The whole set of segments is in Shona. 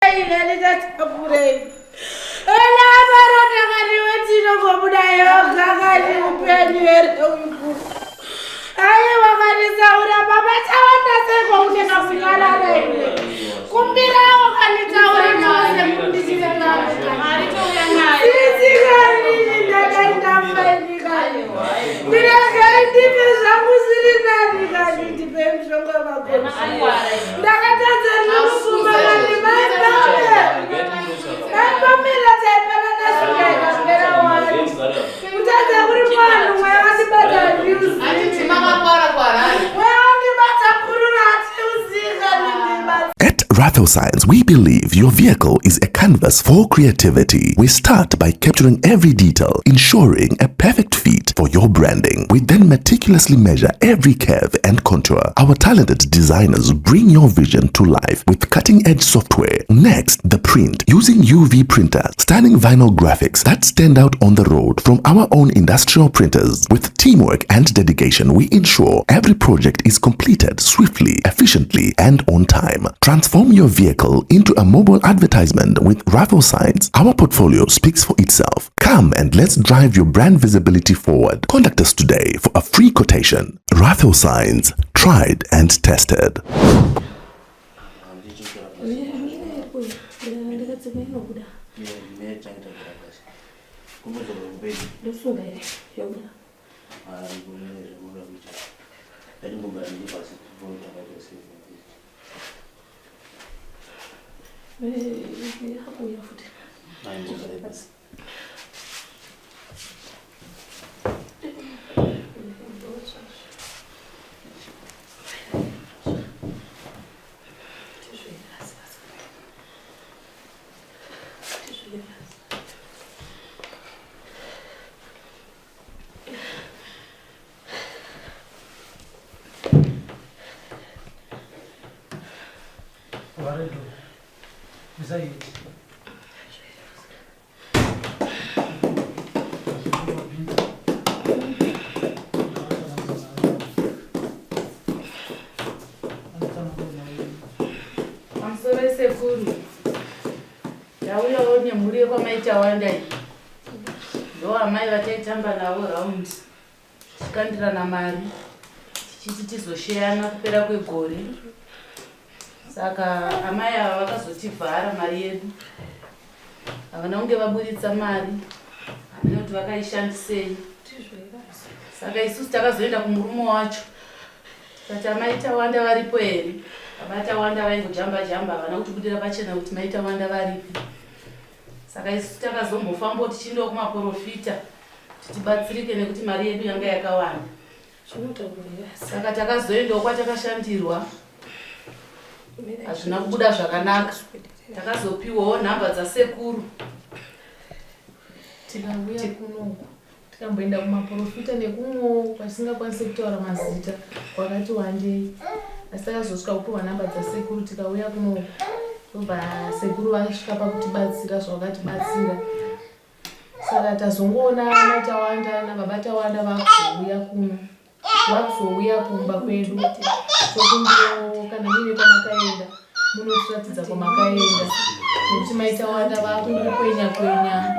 Sei kani tatambura ini. Elabarota kani wetinongobuda yoga kani upenyu here uyu. Aiwa kani saura baba tawanda seiko uneka kunyarara iwe. Kumbirawo kani taura nose mundichire nawe. Sisi kani ndadai ndafa ini kani. Ndiregai ndipe zvangu zviri nani kani ndipe mishonga magona. Ndakatadza ndinofuma kani mai Pamela. Mai Pamela taipanana shuga ikapera wani. Kutadza kuri mwanhu mweya wandibata news. Handiti makakwara kwarari. Mweya wandibata purura hatiuzika ndibata. At Raffle Signs, we believe your vehicle is a canvas for creativity. We start by capturing every detail, ensuring a perfect fit for your branding. We then meticulously measure every curve and contour. Our talented designers bring your vision to life with cutting edge software. Next, the print using UV printers, stunning vinyl graphics that stand out on the road from our own industrial printers. With teamwork and dedication, we ensure every project is completed swiftly, efficiently, and on time. Transform your vehicle into a mobile advertisement with Raffle Signs. Our portfolio speaks for itself. Come and let's drive your brand visibility forward. Contact us today for a free quotation. Raffle Signs, tried and tested. Ndakadzika inobuda. Ndosunga here yobuda. Yakuuya futi. Varedo. Bisaiti. Pamusoro sekuru. Ndauyawo nemhuri yekwamaitawanda iyi. Ndo amai vataitamba navo raundi. Tichikandirana mari. Tichiti tizosheyana kupera kwegore. Saka amai ava vakazotivhara mari yedu. Havana kunge vaburitsa mari. Hameno kuti vakaishandisei. Saka isusu takazoenda kumurume wacho. Tikati amai Tawanda varipo here? Baba Tawanda vaingojamba jamba havana kutibudira pachena kuti mai Tawanda varipi. Saka isusu takazombofambawo tichiendawo kumaporofita kuti tibatsirike nekuti mari yedu yanga yakawanda. Saka takazoendawo kwatakashandirwa hazvina kubuda zvakanaka. Takazopiwawo nhamba dzasekuru. Tikauya kunoku tikamboenda kumaporofita nekumwewo kwatisingakwanise kutaura mazita kwakati wandei asi takazosvika kupiwa namba dzasekuru tikauya kunoku ndobva sekuru vasvika pakutibatsira zvavakatibatsira saka tazongoona mai Tawanda nababa Tawanda vakuzouya kuno vakuzouya kumba kwedu tokumbirawo kana muine kwamakaenda munotiratidza kwamakaenda nekuti mai Tawanda vakungokwenya kwenya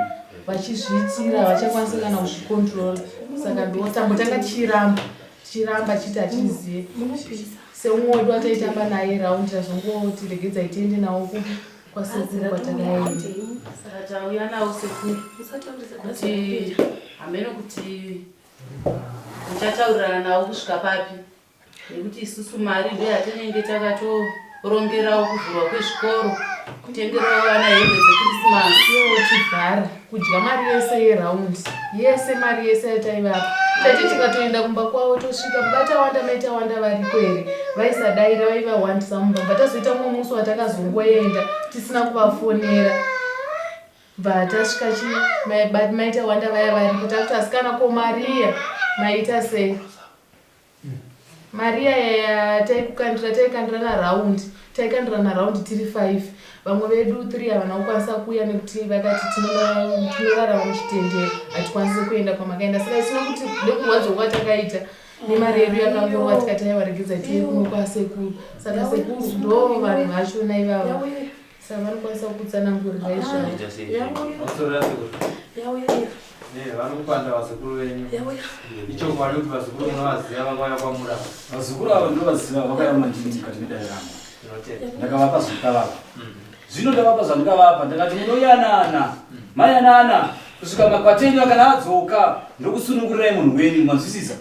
vachizviitira vachakwanisa kana kuzvikontrola saka ndotambotanga tichiramba tichiramba chiti hachizive seumwe wedu wataitamba naye raundi tazongoti regedzai tiende nawo kupi kwasekuru kwatakaenda. Saka tauya nawo sekuru kuti hameno kuti muchataurirana nawo kusvika papi nekuti isusu mari ndo yatinenge takatorongerawo kuvhurwa kwezvikoro kutengerawo vana hembe dzekrisimasi. Tivhara kudya mari yese yeraundi yese mari yese yataivapa tati tikatoenda kumba kwavo tosvika baba Tawanda mai Tawanda variko here vaisadaira vaivawandisa mumba bva tazoita mumwe musi watakazongoenda tisina kuvafonera bva tasvika chi mai Tawanda vaya variko takuti asikana ko mariya maita sei Mari yaya taikukandira taikandirana raundi taikandirana raundi tiri 5 vamwe vedu 3 havana kukwanisa kuuya nekuti vakati tinorarama muchitendero hatikwanisi kuenda kwamakaenda saka isina kuti nekurwadziwa kwatakaita nemari yedu yakangorwa tikati aiwa regedza tiye kuno kwasekuru saka sekuru ndo vanhu vachona ivava. Saka vanokwanisa kukutsanangurira izvozvo. Ita sei? Vari kupanda vazukuru venyu. Ichokwadi kuti vazukuru munovaziva vakauya kwamuri ava? Vazukuru ava ndovaziva, vakauya mandiri mukati medare rangu. Tinotenda. Ndakavapa zvandikavapa. Zvino ndavapa zvandikavapa, ndakati munoyanana, mayanana kusvika makwati enyu kana adzoka, ndokusunungurirai munhu wenyu. Manzwisisa?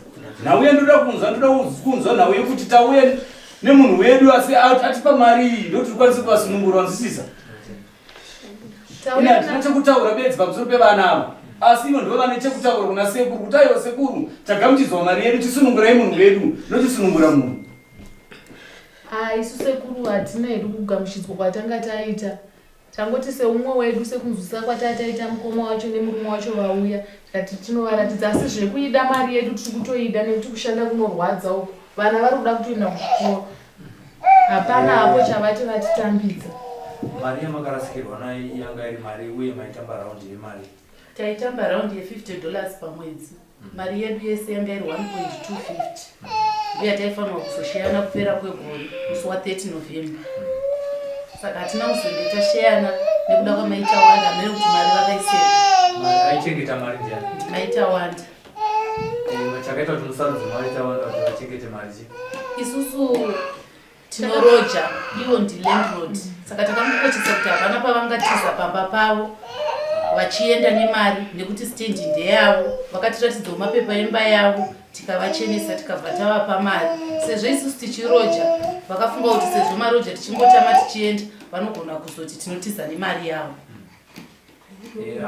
Nhau yandoda kunzwa, ndoda kunzwa nhau yekuti tauya nemunhu wedu, asi atipa mari iyi, ndokuti tikwanise kuvasunungura. Wanzwisisa? Ini handina chekutaura bedzi pamusoro pevana ava, asi ivo ndivo vane chekutaura kuna sekuru kuti, aiwa sekuru, tagamuchidzwa mari yedu, tisunungurai munhu wedu. Ndochisunungura munhu. Ah, isu sekuru hatina hedu kugamuchidzwa kwatanga taita. Tangoti seumwe wedu, sekunzwisisa kwatataita, mukoma wacho nemurume wacho vauya, tikati tinovaratidza. Asi zvekuida mari yedu tiri kutoida, nekuti kushanda kunorwadza uku, vana vari kuda kutoenda kuzvikoro, hapana hapo chavati vatitambidza. Mari yamakarasikirwa nayo yanga iri mari, uye maitamba raundi yemari? Taitamba raundi ye$50 pamwedzi. Mari yedu yese yanga iri 1.250, uye taifanirwa kuzosheyana kupera kwegore musi wa30 November. Saka hatina kuzonge tasheyana nekuda kwamaita wanda hamene kuti mari vakaiseka. Mari aichengeta mari ndiani? Maita wanda. Chakaita kuti musarudze maita wanda kuti vachengete mari chi? Isusu tinoroja, ivo ndilandlord, saka takangokochesa kuti hapana pavangatiza pamba pavo vachienda nemari, nekuti stendi ndeyavo. Vakatiratidzawo mapepa emba yavo, tikavachenesa, tikabva tavapa mari. Sezvo isusu tichiroja, vakafunga kuti sezvo maroja tichingotama tichienda, vanogona kuzoti tinotiza nemari yavo.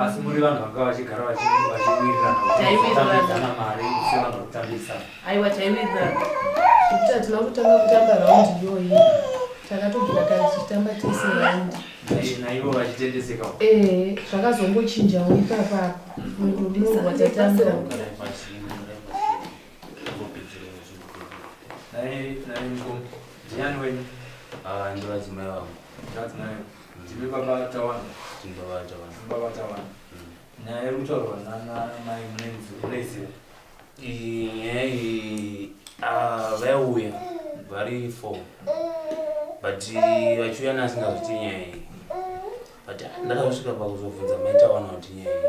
Asi muri vanhu vanga vachigara vachiwirirana? Taiwirirana. Kutambidzana mari sevanhu vari kutambisana? Aiwa, taiwirirana. Zvekuti hatina kutanga kutamba raundi iyoyi, takatobvira kare tichitamba tese raundi. Naivo vachitendeseka? Ehe, zvakazongochinjawo ipapapo rwunurwa tatanga. Nai mukoma, ndiani wenyu? Ah, ndivadzimai vangu. Ndivadzimai venyu. Ndimi baba Tawanda? Ndibaba Tawanda. Baba Tawanda, nyaya iri kutaurwa nana mai munoiziva? Iyi nyaya iyi, ah, vaiuya vari four, but vachiuya nasingazviti nyaya iyi, but ah, ndakazosvika pakuzobvunza maitawana kuti nyaya iyi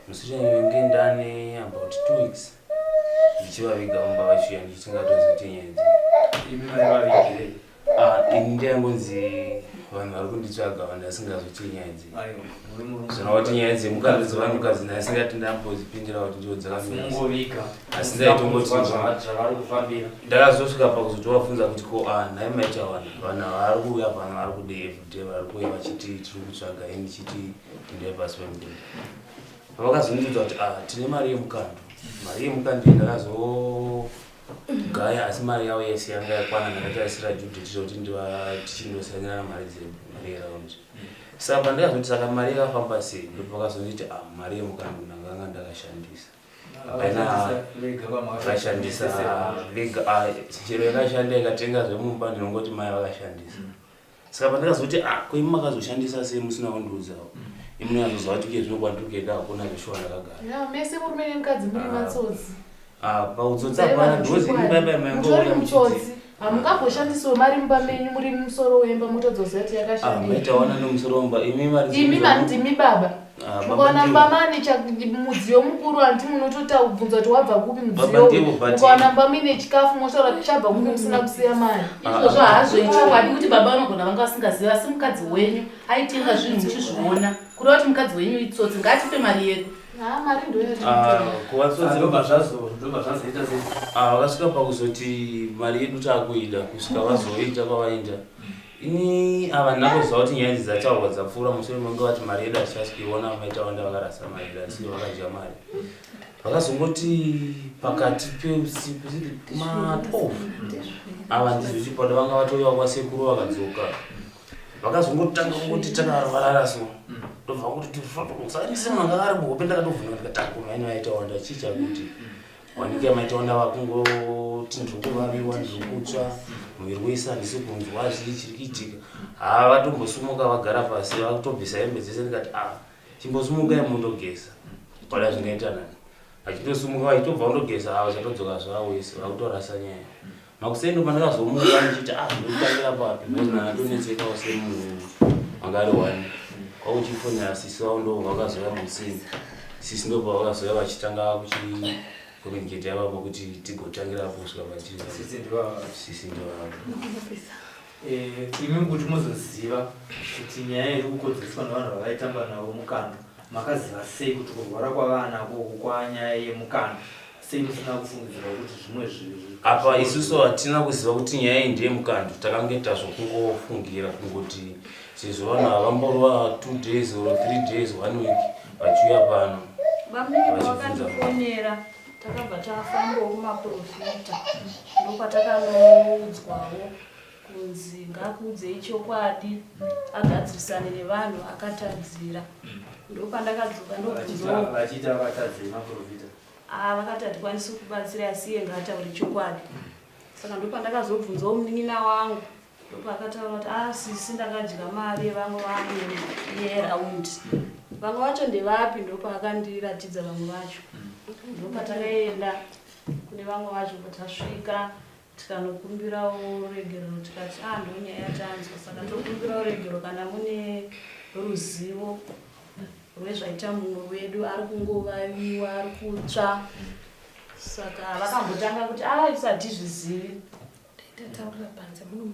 mushure menge ndane about 2 weeks ndichivaviga mumba, vachiuya ndichisingatozivi nyaya idzi. Imi maivavigirei? Ah, ini ndaingonzi vanhu vari kunditsvaga, vanhu vasingazviti nyaya idzi. Aiwa, muri murume. Zvona kuti nyaya dzemukadzi dzevanhukadzi ndasingati ndambozipindira kuti ndiwo dzakamira. Mungoviga? Asi ndaitongoti Zvavari kufambira. Ndakazosvika pakuzotovabvunza kuti, ko ah, nhai maitawana, vanhu vari kuuya pano vari kudei? Everyday vari kuuya vachiti tiri kutsvaga, ini ndichiti ndee pasi pemudhuri. Vakazondiudza kuti ah, tine mari yemukando. Mari yemukando iyi ndakazogaya, asi mari yavo yese yanga yakwana. Ndakatarisira due date kuti ndiva tichindosangana mari dzedu, mari yeraundi. Saka pandakazoti, saka mari yakafamba sei? Ndipo vakazonditi, ah, mari yemukando ndakanga ndakashandisa. Vakashandisa vega. Ah, chero yakashanda ikatenga zvemumba, ndinongoti mai vakashandisa. Saka pandakazoti, ah, ko imi makazoshandisa sei musina kundiudzawo? Imi munyazoziva kuti ke zvino kwandiri kuenda hakuna zveshuwa ndakagara. Ya, mese murume nemukadzi muri matsotsi. Ah, pautsotsi hapana, because imi pai pai Mutori maingouya muchiti mutsotsi. Hamungamboshandisiwo mari mumba menyu, muri musoro wemba, motodzoziva kuti ah, yakashandei. Maitawana nemusoro wemba, imi mari Imi mani, ndimi baba. Ah, baba Mukaona ndivo. mumba mane mudziyo mukuru, hanti munotobvunza kuti wabva kupi Baba mudziyo? ndivo, but- Mukaona mumba muine chikafu, motaura kuti chabva kupi musina kusiya mari? Izvozvo hazvo ichokwadi kuti baba vanogona vanga vasingazivi, asi mukadzi wenyu aitenga zvinhu muchizviona. Kureva kuti mukadzi wenyu itsotsi, ngaatipe mari yedu. Ha, mari Ah, ndoyatinotora. kuvatsotsi Ndobva zvazoita sei? Ah, vakasvika pakuzoti mari yedu taakuida, kusvika vazoita kwavaenda. Ini ava ndakuziva kuti nyaya idzi dzataurwa dzapfuura, mushure menge vati mari yedu hatichasi kuiona, maita wanda vakarasa mari yedu, asi vakadya mari. Vakazongoti pakati peusiku ziri kuma12, ava ndizvo vanga vatouya kwasekuru, vakadzoka, vakazongotanga kungoti takavarara so, ndobva kuti saka ndise munhu anga ari muhope. Ndakatovhunduka, ndikati maini vaita wanda, chii chakuti wanike maita wanda? Vakungoti ndiri kuvaviwa, ndiri kutsva muviri wese, handisi kunzwa zvii chiri kuitika. Ha, vatombosumuka vagara pasi, vakutobvisa hembe dzese. Ndikati, a chimbosumukai mundogeza, pada zvingaita nani. Vachitosumuka vachitobva kundogeza, ava chatodzoka zvavo wese, vakutorasa nyaya. Makuseni pandakazomuka ndichiti, ah, ndikutangira papi? Because ndakatonetsekawo semunhu. Anga ari one. Kwakuchifonera sisi vavo ndo vakazouya musini. Sisi ndo pavakazouya vachitanga kuchi communicate ipapo kuti tigotangira apo kusvika patiri. Sisi ndivava. Sisi ndivava. Eh, imi kuti muzoziva kuti nyaya iri kukonzereswa nevanhu vavaitamba navo mukando makaziva sei kuti kurwara kwavanako uku kwanyaya yemukando sei musina kufungidzira kuti zvimwe apa isusu hatina kuziva kuti nyaya iyi ndeyemukando takange tazvokungofungira kungoti sezvo vanhu ava vamborova two days or three days one week vachiuya pano Bamunini pavakandifonera takabva tafambawo kumaprofita ndokwatakanoudzwawo kunzi ngaakuudzei chokwadi agadzirisane nevanhu akatadzira ndopandakadzoka ndobvunzawo vachiita vatadzei maprofita Ah, vakati hatikwanisi kubatsira asi iye ngaataure chokwadi saka ndopandakazobvunzawo munin'ina wangu ndopaakataura kuti ah sisi ndakadya mari yevamwe vangu yeraundi vamwe vacho ndevapi ndopaakandiratidza vamwe vacho ndopatakaenda kune vamwe vacho patasvika tikanokumbirawo ruregerero tikati ah ndonyaya yatanzwa saka tokumbirawo ruregerero kana mune ruzivo rwezvaita mumwe wedu ari kungovaviwa ari kutsva saka vakambotanga kuti a ah, isu hatizvizivi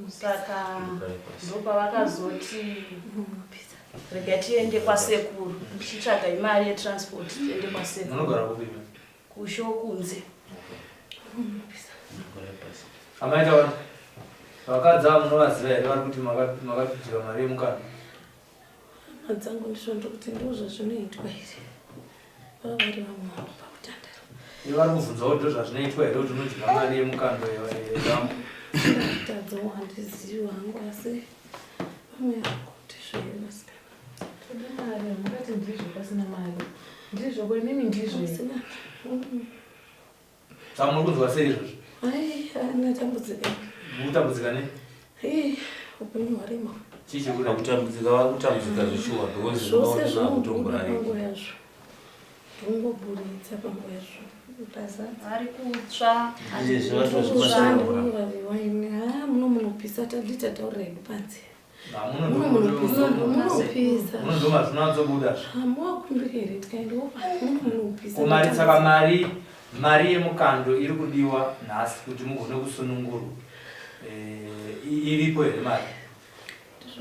saka ndopavakazoti rega tiende kwasekuru tichitsvaga imari yetransport tiende kwasekuru kusho kunze Amai taona vakadzi ava munovaziva here vari kuti makatidya mari yemukana? Hama dzangu ndizvo ndokuti ndozvazvinoitwa here vava vari vamwe vangu pakutandara. Ivo vari kubvunza kuti ndozvazvinoitwa here kuti unodya mari yemukando yevamwe? Tadzawo handizivi hangu asi vamwe vangu ndizvo here vasikana. Toda mari hamungati ndizvo pasina mari. Ndizvo ko imimi ndizvo here? Vasikana. Saka muri kunzwa sei izvozvo? Ai, ndatambudzika. Muri kutambudzika nei? Hey, upenyu hwarema. Chii chiri kurema? Kutambudzika vari kutambudzika zveshuwa because Zvose zvinoona zvinobuda kutomborarika. panguva yazvo. Ndingoburitsa panguva yazvo. Ndazadza. Vari kutsva. Izvi zvatozvibatsira. Ndinovaviwa ini. Ah, muno munopisa tadii tataurira hedu panze. Kumari saka mari mari yemukando iri kudiwa nhasi kuti mugone kusunungurwa eh, iripo here mari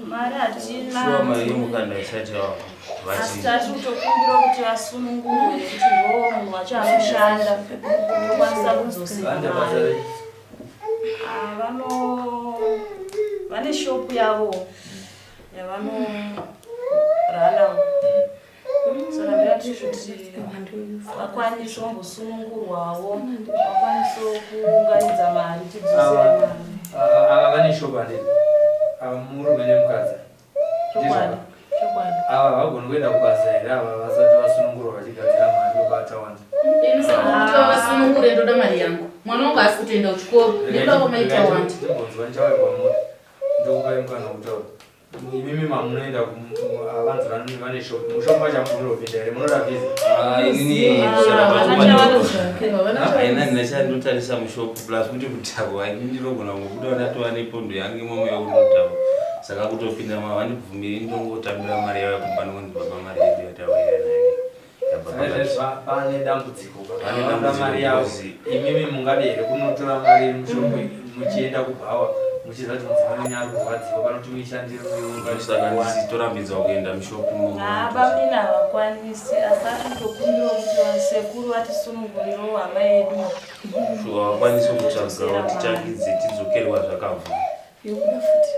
mari hatina shuwa mari yemukando isati yava asi tati kutokumbira kuti vasunungurwe kuti ndo munhu wacho anoshanda tokwanisa kudzosera mari Ah, vano vane shopu yavo yavanorana saka ndinati kuti vakwanise vambosunungurwawo vakwanise kuunganidza mari tidzosere mari ava vane shopu handiti ava murume nemukadzi chokwadi chokwadi ava havagoni kuenda kubasa here ava vasati vasunungurwa vachigadzira mari vobata wani Ini sekuti vavasunungure ndoda mari yangu. Mwana wangu haasi kutoenda kuchikoro nekuda kwamaita wandi. Ndimbonzwa ndichauya kwamuri ndokupai mukana wekutaura. Imimi mamunoenda vanzi vane shop mushop macho hamufaniri kupinda here munoda visa? Ah, inini haina ndina chandotarisa mushop plus kuti kudhakwa ini ndinogona kungobuda ndatova nepondo yangu imomo yekunodhakwa saka kutopinda mavandibvumiri ndongotambira mari yavo kumba ndonzi baba mari yedu yatauya nayo Pane dambudziko vanoda mari yavo imimi mungade here kunotora mari mushopo muchienda kubhawa muchiziva kuti mudzimai wenyu ari kurwadziwa kana kuti muishandire saka ndisitorambidzwa kuenda mushopo bamina havakwanisi asi ari kutokumbirawo kuti vasekuru vatisunungurirewo hama yedu shuwa vakwanise kutsvaga kuti tichangidze tidzokerwa zvakabva Yobuda futi.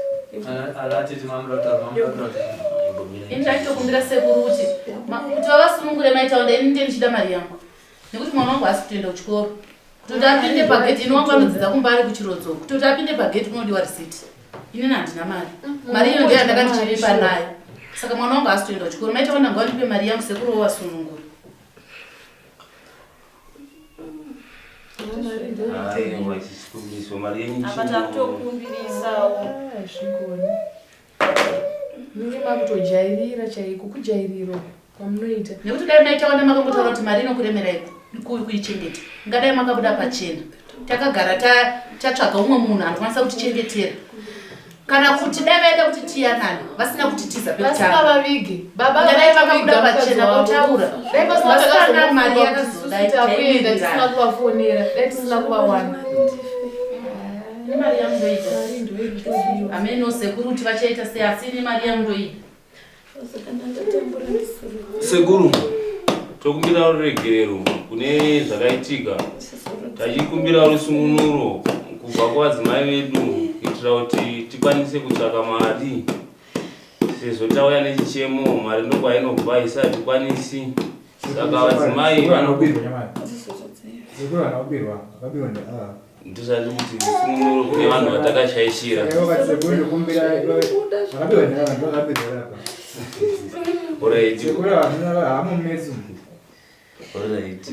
Ana tete mamuda kutaura mamuda kutaura. Ini ndaitokumbira sekuru kuti kuti vavasunungure maitaunda ini ndiye ndichida mari yangu nekuti mwana wangu haasi kutoenda kuchikoro kutoti apinde pageti ini wangu anodzidza kumba ari kuchirodzo kutoti apinde pageti kunodiwa risiti inini handina mari mari iyo ndiyo yandakati chiripa nayo saka mwana wangu haasi kutoenda kuchikoro maitaunda ngavandipe mari yangu sekuru vovasunungura Aiwa, ichikumbiriso mari yenyu apa takutokumbirisawo Hazvigoni. Munenge makutojairira chaiko kujairirwa kwamunoita. Nekuti dai maitaona makangotaura kuti mari inokuremerai kuichengeta ngadai makabuda pachena takagara tatsvaga umwe munhu anokwanisa kutichengetera. Kana kuti dai vaida kuti tiyanane vasina kutitiza Vasina vavige. Baba Dai vakaviga vakabuda mukadzi pachena wavo. votaura. Dai pasina Vasikana mari takazofunga kuti isusu yakazodai takuenda taiwirirana. tisina kuvafonera, dai tisina kuvawana. Ini mari yangu ndoida. Ameno sekuru kuti vachaita sei asi ini mari yangu ndoida. Sekuru, tokumbira ruregerero kune zvakaitika. Tachikumbira rusungunuro kubva kuvadzimai vedu kuitira kuti tikwanise kutsvaka mari sezvo tauya nechichemo mari ndokwainobva isu hatikwanisi. Saka vadzimai vano Sekuru havana kubirwa, vakabirwa ndeava. Ndozvati kuti rusungunuro kune vanhu vatakashaishira. Saka ivo vati sekuru ndokumbira vakabirwa ndeava ndovakabirwa apa. Alright. Sekuru havana hamumetsi. Alright.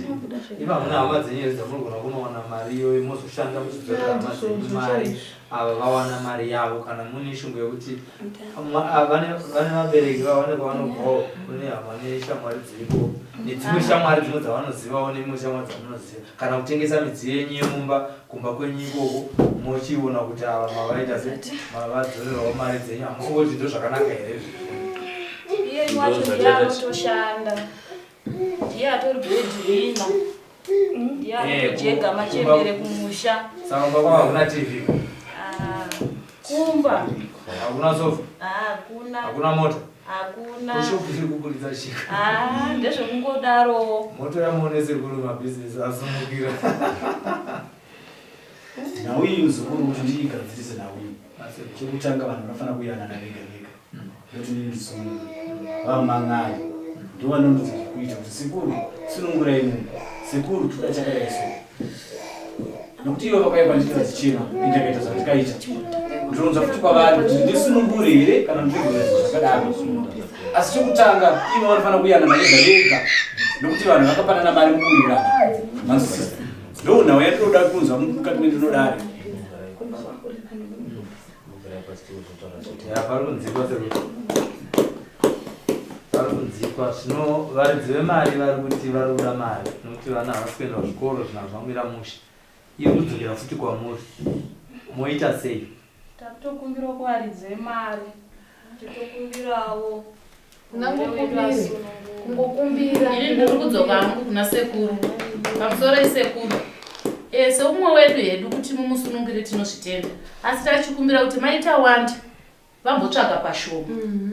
Ivo hamuna hama dzenyu here dzamunogona kunowana mari iyoyo mozoshanda muchidzorera hama dzenyu mari ava vawana mari yavo kana mune shungu yekuti vane vabereki vawane kwavanobvawo kune hama neshamwari dziriko nedzimwe shamwari dzimwe dzavanozivawo nemimwe shamwari dzamunoziva kana kutengesa midziyo yenyu yemumba kumba kwenyu ikoko mochiona kuti ava mavaita se mavadzorerawo mari dzenyu hamufungi kuti ndo zvakanaka here izvi? Iye wacho ndiye anotoshanda. Ndiye atori breadwinner. Ndiye anotojega machembere kumusha. Saka kumba kwavo hakuna TV, Ah, kumba hakuna sofa, hakuna. hakuna mota. Hakuna. Kushopu iri kuburitsa chika. Ah, ndezvekungodarowo. Moto yamuone sekuru mabhizinesi asumukira. Nhau iyi muzukuru kuti ndiigadzirise nhau iyi chekutanga vanhu vanofanira kuyanana vega vega ndokuti ndisunungure vamhan'ari ndovanonudza zvekuita kuti sekuru sunungurai munhu sekuru toda chakadai so nokuti ivo vakauya kwandiri vachichema indakaita zvandikaita ndinonzwa futi kwavari kuti ndisunungure here kana ndiregera zvinhu zvakadaro asi chekutanga ivo vanofanira kuyanana vega vega nokuti vanhu vakapanana mari mukuwirirana manzwisisa ndo nhau yatinoda kunzwa mukati mendinodare. Ya, pari kunzikwa sekuru. Pari kunzikwa zvino varidzi vemari vari kuti vari kuda mari nokuti vana havasi kuenda kuzvikoro zvinhu hazvina kumira mushe. Iri kudzokera futi kwamuri. Moita sei? Takutokumbirawo kuvaridzi vemari. Titokumbirawo. Ngangokumbire. Kungokumbira. Ini ndiri kudzoka hangu kuna sekuru. Pamusoro isekuru. E, seumwe wedu hedu kuti mumusunungire tinozvitenda. Asi tachikumbira kuti maita wanda vambotsvaga pashoma.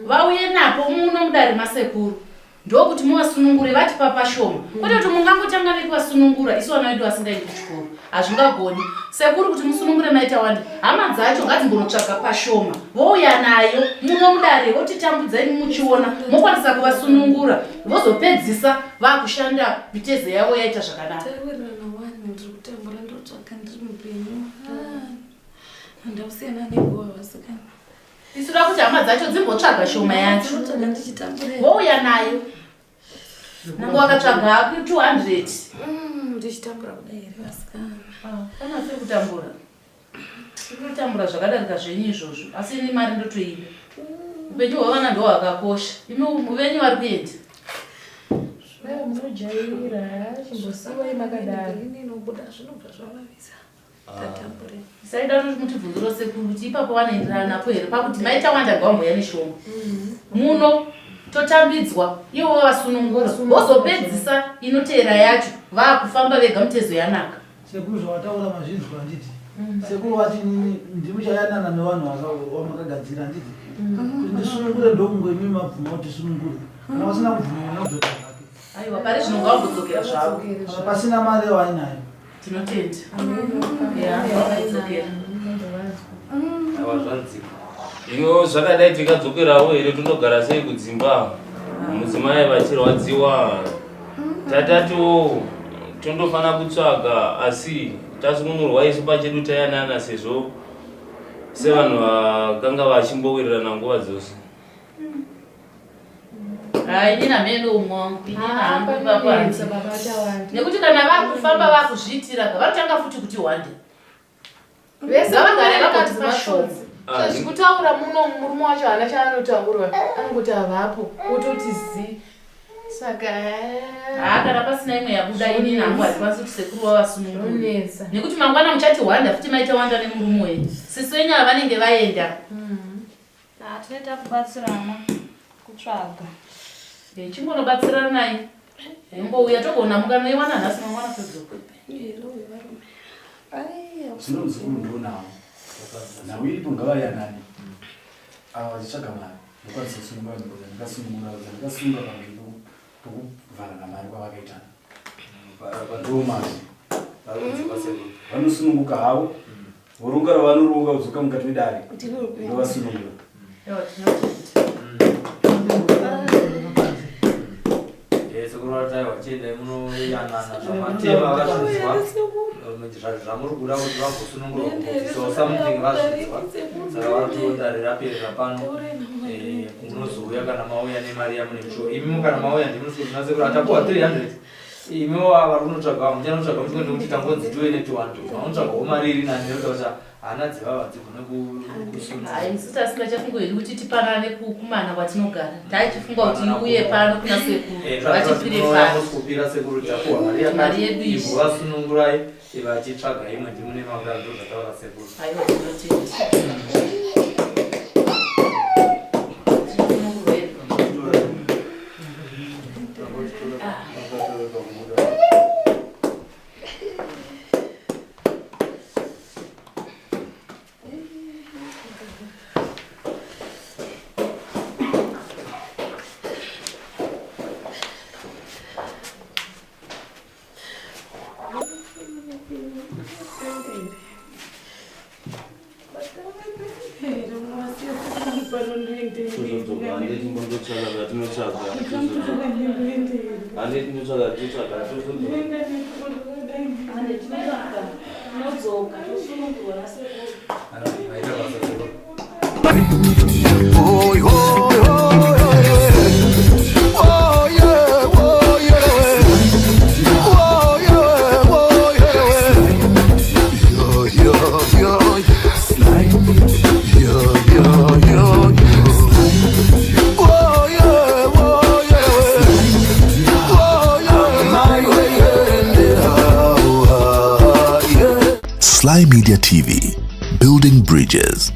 Vauye napo muno mudare masekuru. Ndokuti muvasunungure vatipa pashoma. Kwete kuti mungangotanga nekuvasunungura isu vana vedu vasingaendi kuchikoro. Hazvingagoni. Sekuru kuti musunungure maita wanda. Hama dzacho ngadzimbonotsvaga pashoma. Vouya nayo muno mudare votitambudzai muchiona mokwanisa kuvasunungura vozopedzisa vakushanda mitezo yavo yaita zvakanaka. Tawirirana wani ndiri kutambura ndotsvaka ndiri mupenyu. Ah, Handakusiyana neguva vasikana. Isu da kuti hama dzacho dzimbotsvaga shoma yacho. Ndinotsvaga ndichitambura. Vouya nayo. Nange wakatsvaga hako 200. Ndichitambura kudai here vasikana. Kana asiri kutambura. Tiri kutambura zvakadarika zvenyu izvozvo. Asi ini mari ndotoida. Upenyu hwevana ndohwakakosha. Imi venyu vari kuenda. Mai munojairira, chimbosiwai makadaro. Ini inobuda zvinobva zvavavisa. Tatambure. Saida kuti mutibvunziro sekuru kuti ipapo vanoenderana napo here pakuti maita wanda ngavamboya neshoma. Muno totambidzwa ivo vavasunungura vozopedzisa inoteera yacho vaakufamba vega mitezo yanaka. Sekuru zvawataura mazvinzwa handiti? Sekuru vati inini ndimuchayanana nevanhu vamakagadzira handiti? Kuti ndisunungure ndokunge imi mabvuma kuti sunungure. Kana vasina kubvuma mwana kudzoka zvake. Aiwa pari zvino ngavambodzokera zvavo. Kana pasina mari yawainayo. Tinotenda. Ya, ngavambodzokera. Aiwa zvanzikwa. Ino zvakadai tikadzokerawo here tondogara sei kudzimba mudzimai vachirwadziwa tatatiwo tondofana kutsvaga asi tasunungurwa isu pachedu tayanana sezvo sevanhu vakanga vachimbowirirana nguva dzose. Hai, ini namene umwe wangu ini hangu ipapo Panonetsa handisi. baba Tawanda. Nekuti kana vakufamba vakuzviitira ka vanotanga futi kuti wande. Vese Ngavagare vakadzi vakati pashoma. matsotsi. Zvekutaura muno murume wacho haana chaanotaura anongoti havapo ototi zi. Saka Haa kana pasina imwe yabuda ini nangu handikwanisi kuti sekuru vavasunungure. Zvonetsa. Nekuti mangwana muchati hwanda futi maita wanda nemurume wenyu. Sisi wenyu ava vanenge vaenda. Ah, tinoita kubatsirana kutsvaga. Eh, Chingonobatsiranai. Ingouya togoona mukanoiwana nhasi mangwana todzoka. Zvino muzukuru ndionawo nhau iripo ngavayanane ava vachitsvaga mari ndokwanisa kusunungura mhiko dzandikasunungura dzandikasunga pamberi pokuvharana mari kwavakaitana ndomazvi vanosununguka havo voronga ravanoronga kudzoka mukati medare ndovasunungura. Sekuru vataiwa chiendai munoyanana zvamatema vazvinzwa zvamuri kuda kuti vagosunungurwa kubvisawo something vazvinzwa saka varikuti dare raperera pano munozouya kana mauya nemari yamune mushuwa imimi kana mauya ndimunosvika sekuru atapuwa 300 imiwo vari kunotsvaga muchanotsvaga muchikuenda kuti tangonzi tiuye ne 200 vanotsvagawo mari iri nani nekuti kuti hana dzevava dzigone kusunza. Hayi isu tasina chafungo hedu kuti tipanane kumana kwatinogara. Taichifunga kuti iuye pano kuna sekuru. Vachipire pano. Kupira sekuru tapuwa mari Mari yakati yedu iyi. vasunungurai vachitsvaga imwe ndimune makuda ndo zvataura sekuru. Aiwa tinotenda. Tozodzoka hande timbondotsvaga zvatinotsvaga. Hande tinotsvaga tinotsvaga tozodzoka. Hande tinotsvaga. Tinodzoka tosunungurwa nasekuru. Maita basa sekuru. Sly Media TV, building bridges.